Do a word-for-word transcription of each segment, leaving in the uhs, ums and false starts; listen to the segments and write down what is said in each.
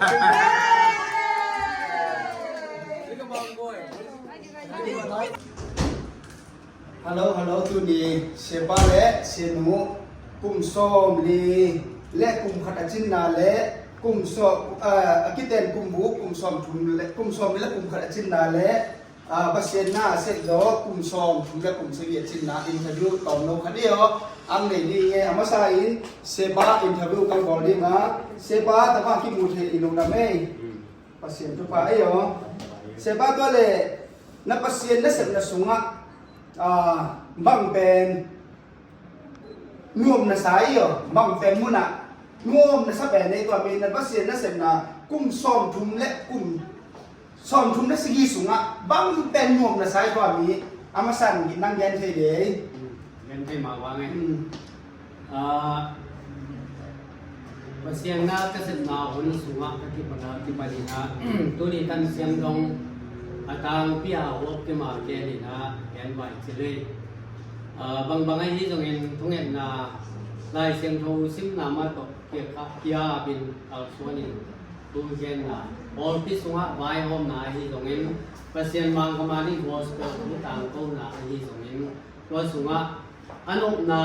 Hello, hello, tuni siapa le sianu kum sawm li le kum khat a cinna le kum sawm, ah, a kiten kum bu kum sawm thum le kum sawm li le kum khat a cinna le, ah, Pasian na a sep zaw kum sawm thum le kum sagih a cinna interview tawmno khat hi aw. Ang nei ding e, a masa in siapa interview kan bawl ding a, siapa tama kimu thei i lungdam ei. Pasian thupha ei aw. Siapa tua le na Pasian na sepna sungah, ah, bang pen nuam na sa ei aw, bang pen munah nuam na sa pen ei tua mi na Pasian na sepna kum sawm thum le kum sawm thum le sagih sungah bang pen nuam na sa ei tua mi a masa in nang gen thei dei. Gen thei mah vang ei. Pasian na ka sepna hun sungah ka kipan a kipan in a tuni tan siam dong a tangpi a huap kima gen in a gen vai ci lei. Bangbang ahi zongin thungetna Lai Siangtho simna mah tawh kia bin kalsuan in tu genna pawlpi sungah vaihawmna ahi zongin Pasian mangkama nih gospel thu tangkona ahi zongin tua sungah a nopna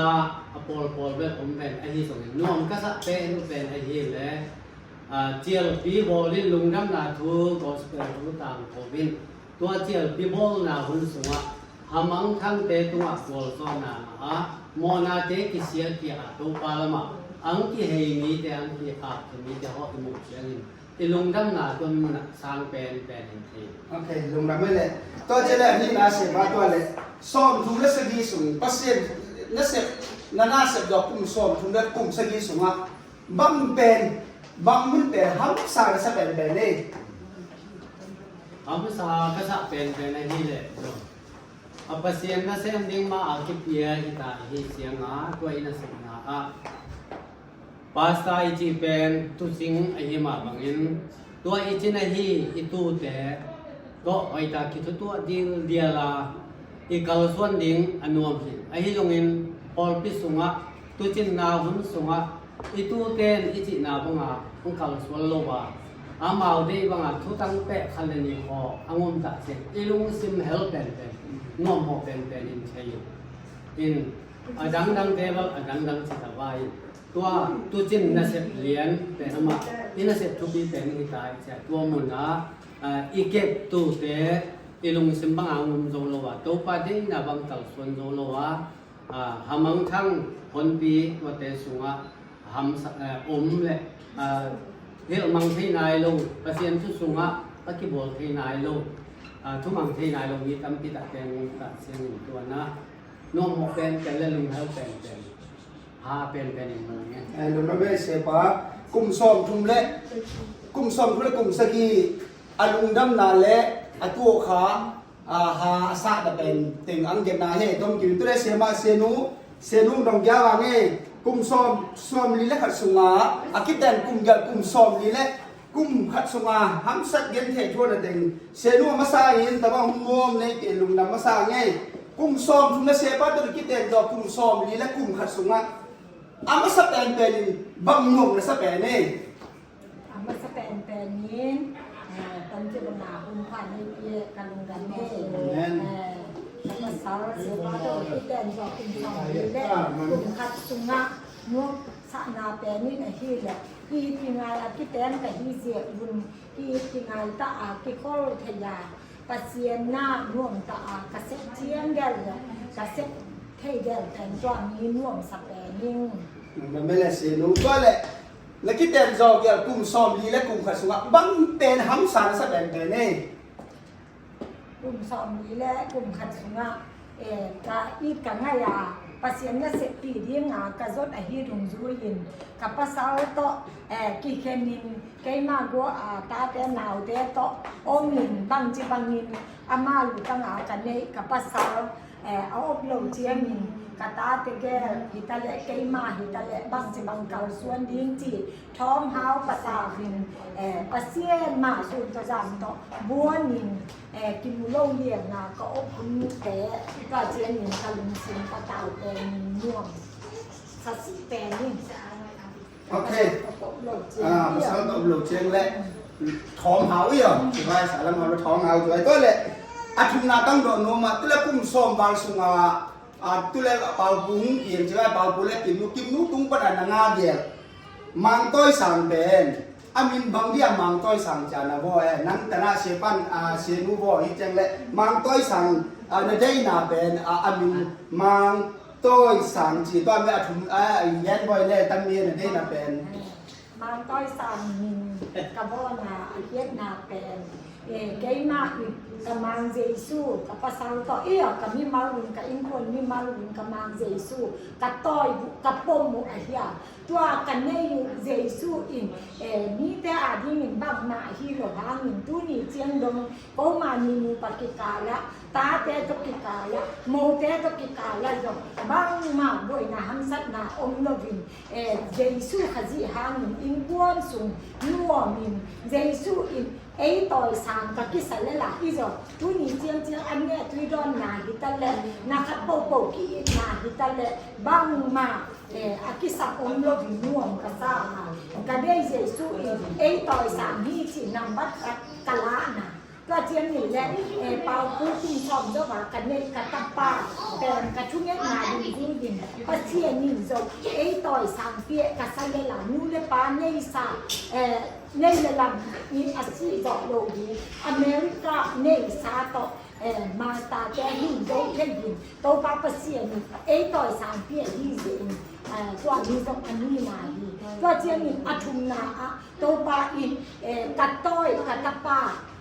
a pawlpawl bel om pen ahi zongin nuam ka sah pen uh pen ahi le, ah, cialpi bawlin lungdamna thu gospel thu tangko in tua cialpi bawlna hun sungah hamang thangte tungah gualzawhna mah a mawhnate kisia kia a Topa lamah ang kihei mite ang kikhak mite hawh i muh ciangin i lungdamna tuan munah sang pen pen in thei. Ok, lungdam ei le. Tua ci le a nihna siapa tua le sawm thum le sagih sung Pasian na sep na na sep zaw kum sawm thum le kum sagih sungah bang pen bang mun pen hamsa na sa pen pen ei. Hamsa ka sa pen pen ahi le. A Pasian na sem ding mah a kipia hi ta hi siang a tua i na sepna ah Pastor i cih pen tucing ahi mah bangin tua i cin ahi i tute tawh hoihtak kithutuah dildial a i kalsuan ding a nuam hi. Ahi zongin pawlpi sungah tucinna hun sungah i tute in i cihna banga hong kalsuan lo a amau deih banga thutang peh khat le nih khaw a ngum tak ciang i lungsim hel penpen nuam mawh penpen in thei in a dangdangte bel a dangdang ci ta vai. Tua tucin nasep lian pen amah i nasep thupi pen hi ta i cia tua munah, ah, i kep tute i lungsim banga ngum zo lo a Topa deihna bang kalsuan zo lo a, ah, hamang thang honpi tuate sungah hamsa, eh, om le, ah, hilhmang thei nai lo Pasian thu sungah a kibawl thei nai lo, ah, thumang thei nai lo mi tampi tak teng ngum ta siangin tuana nuam mawh penpen le lunghel penpen ha penpen in mawh nge. Eh, lungdam ei siapa kum sawm thum le kum sawm thum le kum sagih a lungdamna le a tuak kha, ah, ha a sahna pen teng ang genna he tom kim tu le siama sianu sianu dong gia vang ei kum sawm sawm li le khat sunga a kiten kum gial kum sawm li le kum khat sunga hamsat gen thei thuan a teng sianu a masa in tama hum nuam nei te lungdam masa ngei. Kum sawm thum na siapa tu kiten zaw kum sawm li le kum khat sunga a masa penpen in bang nuam na sa pen ei. A masa penpen in, eh, tanci banga hum phan hi pi ka lungdam ei. Amen. Eh, ka pasal siapa tu kiten zaw kum sawm li le kum khat sunga nuam sahna pen in ahi le i ti ngai a kiten ka hi ziak un i ti ngai ta a kikhol thei a Pasian na nuam ta a ka sep ciang gel le ka sep thei gel pen tua mi nuam sa pen in. Nuam mele sianu tua le na kiten zaw gel kum sawm li le kum khat sungah bang pen hamsa na sa pen pen ei. Kum sawm li le kum khat sungah, eh, ka it ka ngai a Pasian na seppi dinga ka zot ahi dungzui in ka pasal tawh, eh, kikhenin keima gua a tate naute tawh omin bangci bangin ama lutanga ka neih ka pasal, eh, a op lo ciangin ka tate gel hi ta le keima hi ta le bangci bang kalsuan ding ci thawm hau patau in, eh, Pasian mah sun tawh zam tawh buanin, eh, kimu lo lianga ka op hunte ka ciangin ka lungsim patau penin nuam sasi penin. Ok. Ah, pasal tawh lo ciang le thawm hau i om. Ci vai sa lam hau le thawm hau ci vai. Tua le a thumna tang dawh nuam ah, tu le kum sawm val sungah, ah, tu le Paupu hong kiang ci vai, Paupu le Kimnu, Kimnu tung pan a na nga gel. Mang Tawi Sang pen a min bang dia Mang Tawi Sang ci a na bawl e. Nang tana Sia Pan, ah, Sia Nu bawl hi ciang le Mang Tawi Sang, ah, na deihna pen, ah, a min Mang Tawi Sang ci tua mi a thum, ah, i gen bawl le tam mi na deihna pen. Mang Tawi Sang min ka bawlna a hiatna pen, eh, keimah in ka Mang Jesu, ka pasal tawh i a, ka mimal in, ka innkuan mimal in ka Mang Jesu ka tawi uh, ka pom uh ahi a. Tua ka nei uh Jesu in, eh, mite a dingin bangmah hi lo hangin tuni ciang dong, komani nupa kikal ah, tate tawh kikal ah, mote tawh kikal ah zong bangmah buaina hamsatna om loin, eh, Jesu Khazih hangin innkuan sung nuamin, Jesu in ei tawisang ka kisa lel a, i zong tuni ciangciang an neh tui dawnna hi ta leh, na khat pohpoh ki-itna hi ta leh, bangmah, eh, a kisa om loin nuam ka sa a. Ka deih Jesu in ei tawisang hi cih nambat khat ka lahna. Tua ciang ni le, eh, Paupu kum sawm zo a ka neih ka tapa pen ka thungetna dungzui in Pasian in zong ei tawisang pia ka sa lel a, nu le pa neisa, eh, nei le lam in a si zawh lo ding, America neisa tawh, eh, Martha te hin zo thei ding, Topa Pasian in ei tawisang pia hi zia in, eh, tua mi zong a nihna hi. Tua ciangin a thumna ah Topa in, eh, ka tawi, ka tapa,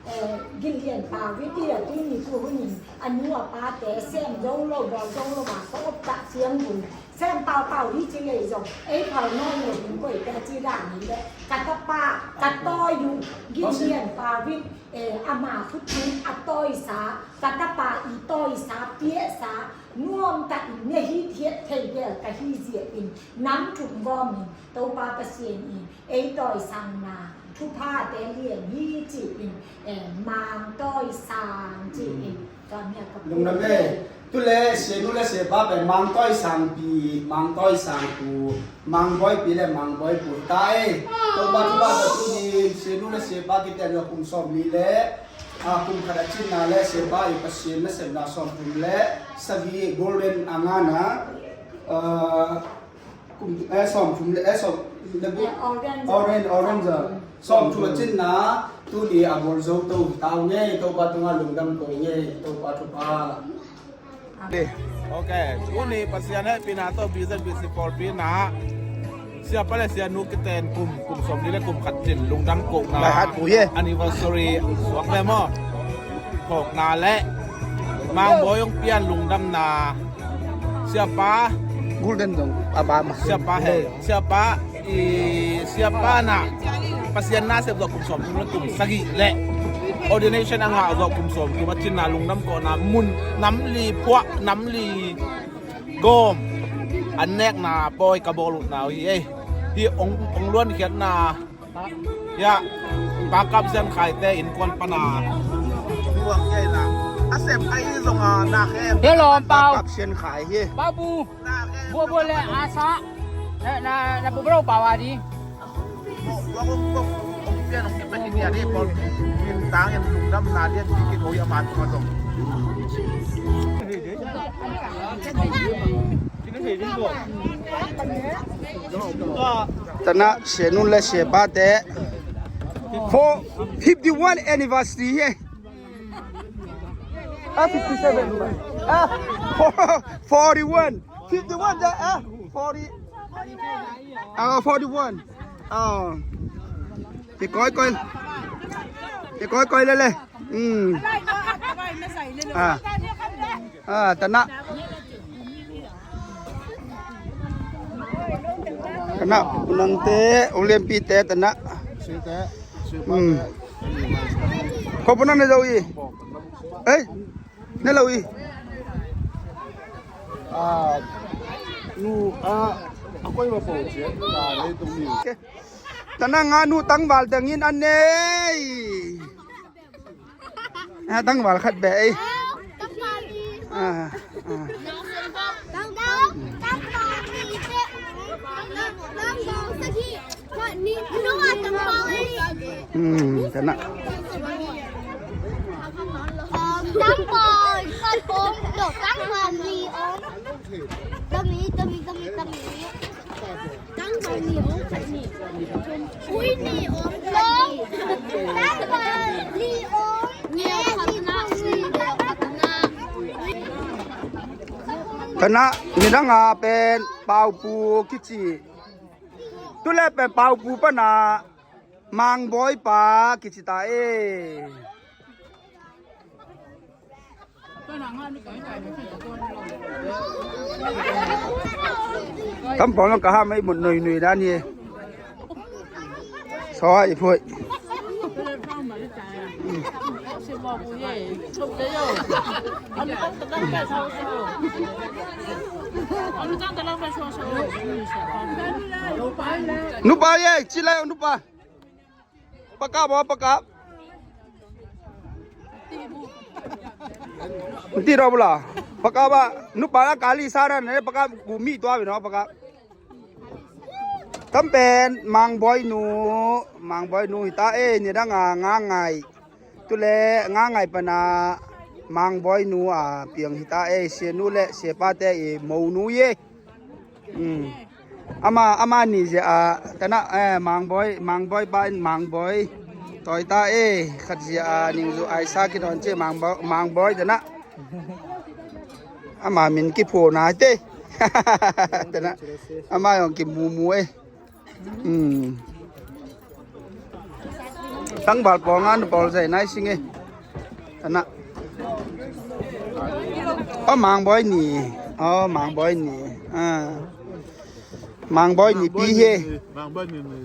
eh, Gillian Pau in i a tuni tu hunin a nu a pate sem zo lo, bawl zo lo a ka op tak ciangun sem paupau hi ci lei zong ei phal nawn lo ding koite ci dan hi le ka tapa, ka tawi uh Gillian Pau in, eh, ama khut tungah a tawisa, ka tapa i tawisa piasa, nuam takin na hithiat thei gel ka hi zia in nam thum gawmin Topa Pasian in ei tawisangna thuphate lian hi ci-in, eh, Mang Tawisang ci-in, mm, ka miak ka lungdam e. Tu le Sia Nu le Sia Pa pen Mang Tawisang pi, Mang Tawisang pu, Mang Bawi pi le Mang Bawi pu hi ta e. Topa thupha tawh tuni Sia Nu le Sia Pa kiten lo kum sawm li le, ah, kum khat a cinna le Sia Pa i Pasian nasepna sawm thum le sagih golden a ngana, ah, kum, eh, sawm thum le, eh, sawm le bu-, eh, orange. Orange, orange, ah. Sawm thum a cinna, tuni a bawl zo to hi ta uh ngei, Topa tungah lungdam ko ngei, Topa thupha. Ok, tuni Pasian hehpihna tawh B Z B C pawlpi na Sia Pa le Sia Nu kiten kum, kum sawm li le kum khat cin lungdam kohna anniversary suak le maw. Phawkna le Mang Bawi hong pian lungdamna. Sia Pa. Golden zong a ba ma. Sia Pa he. Sia Pa i, Sia Pa na Pasian nasep zawh kum sawm thum le kum sagih le ordination a ngah zawh kum sawm thum a cinna lungdam kohna mun nam li phuah, nam li gawm an nekna pawi ka bawl utna uh hi ei. Hi ong, ong luan khiatna. Ya, Pa Kap Sian Khai te innkuan pana. Tuang kei na. A sep ai zong a na khem. Hello, Pa Kap Sian Khai hi. Babu. Bua bua le asa. Na, na, na bubro pa wa di. Bua bua bua. Ong pian ong kipa hi dia di. Bol. Kin tang en lungdam na dia di kin hoi amat ma zong. Tanah Sia Nu le Sia Pa te. For fifty-one anniversary, eh. Ah, fifty-seven. Ah, forty-one. Fifty-one, ah, forty. Ah, forty-one. Ah. Kikoi koi. Kikoi koi le le. Hmm. Ah. Ah, tanah. Tanah, unang te, ulian pi te, tanah. Hmm. Ko punang na zo i. Eh? Na lo i. Ah, nu, ah, akoy ma po che. Ah, le tung ni. Tanah nga nu tangval dangin anei. Ah, tangval khat beh ei. Ah, ah. Tangval, tangval ni te. Tangval sagih. Khat ni Hmm, ka na. Um, tangval khat om, no, tangval nih om. Tami, tami, tami, tami. Tangval nih om, khat nih. Ui nih om, tangval nih om. Ka na, nidang a pen Paupu kici. Tu le pen Paupu pana Mangbawi pa kici ta e. Kam pong lo ka ha mai mun noi noi dan hi. Soi phui. Nupa ye, ci lai nupa. Pakap ba, pakap. Nti ro bula. Pakap ba, nupa la kali sana ne pakap gumi tua bino pakap. Kam pen Mangbawi nu, Mangbawi nu hita e, nidang a Ngangai. Tu le Ngangai pana Mangbawi nu a piang hita e, sia nu le sia pate i mo nu ye. Hmm. Ama, ama ni zia a, tana, eh, Mangbawi, Mangbawi pa in Mangbawi. Toita e, khat zia a, ningzu aisa kidon ci Mangbawi, Mangbawi tana. Ama min kipho na te. Tana. Ama yong kimumu e. Hmm. Tangval pong an pol zai nai sing e. Tana. O Mangbawi ni. O Mangbawi ni. Ah. Mangbawi ni pi he. Mangbawi ni, ni.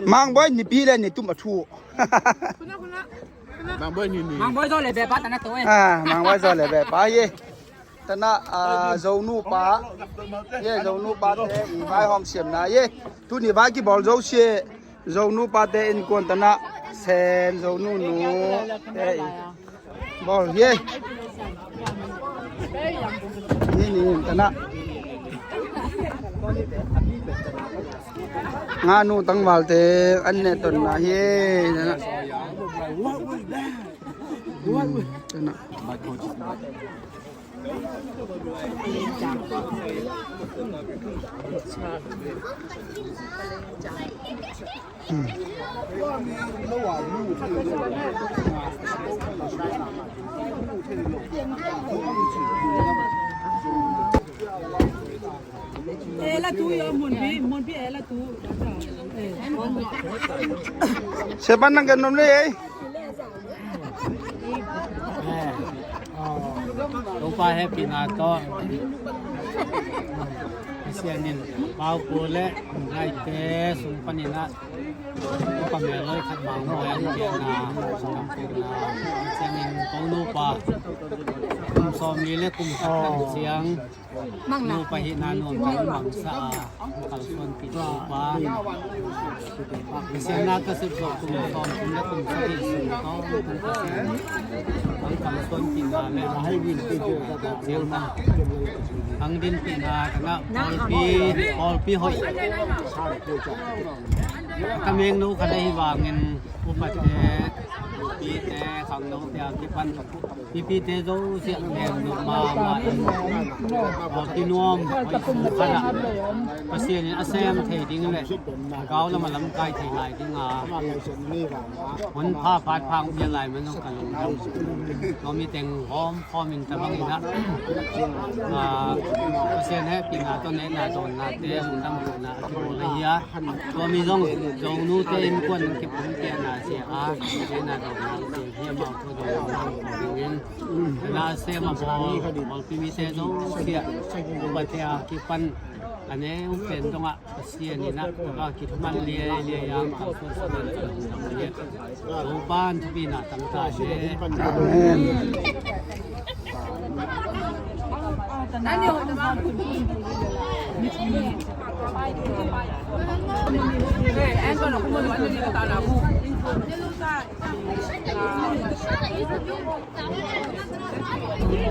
Mangbawi ni pi le ni tum a thu. Mangbawi ni, ni. Mangbawi zo le be pa tana to e. Ah, Mangbawi zo le be pa ye. Tana, ah, Zonu pa. Ye, Zonu pa te i vai hong siam na ye. Tuni vai kibol zo sia. Zonu pa te in kuan tana Sen Zonu nu te i bol ye. Ni ni tana. Nga nu tangval te an ne ton na ye. Tana. Tana. Sepan nang kan nom le ei. Topa hehpihna tawh Pasian in Paupu le Ngaite sung panin ah Topa meloi khat Mangbawi an piakna sung panin ah Pasian in ko nupa kum sawmli le kum khat kan ciang nupa hihna nuam kan mangsa a, kalsuanpih nupa. Pasian na ka sep zawh kum sawm kum le kum sagih sung tawh kan Pasian ang kalsuanpihna le ang ciangna ang dinpihna ka ngah pawlpi, pawlpi hoih ka mengno khat ahi vangin upate, upate, khangnote a kipan Mipite zosiah lem nuam mahmah in, aw, kinuam hoih sung khat ah Pasian in a sem thei ding le a gau lam a lamkai thei lai ding a hun pha phat pha hong pia lai man zong ka lungdam. Tua mi teng hawm khawm in tabang in ah, ah, Pasian hehpihna tawh nehna dawnnate lungdam lohna a kibawl ahi a, tua mi zong Zonute innkuan in kipumpiahna sia a, nehna dawnnate hi amau tua dong dingin na sem a bawl, bawlpi mite zong sia, upate a kipan a neu pen dongah Pasian in ah tawh kithuman liailiai a kalsuan saman ka lungdam lian. Topa'n thupina tangta hen. Amen.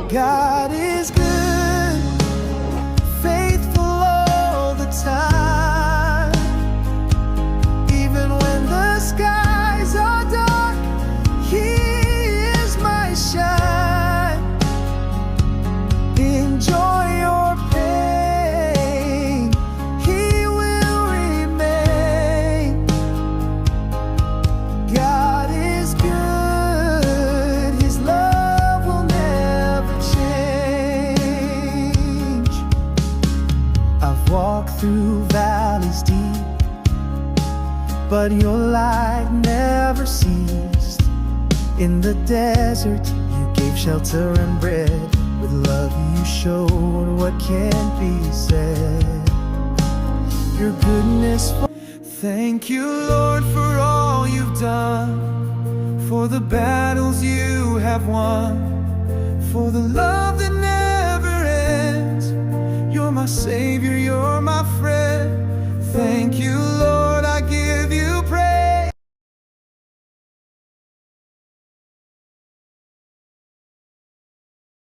God is good, faithful all the time. But your light never ceased. In the desert, you gave shelter and bread. With love, you showed what can't be said. Your goodness. Thank you, Lord, for all you've done, for the battles you have won, for the love that never ends. You're my Savior, you're my friend. Thank you, Lord.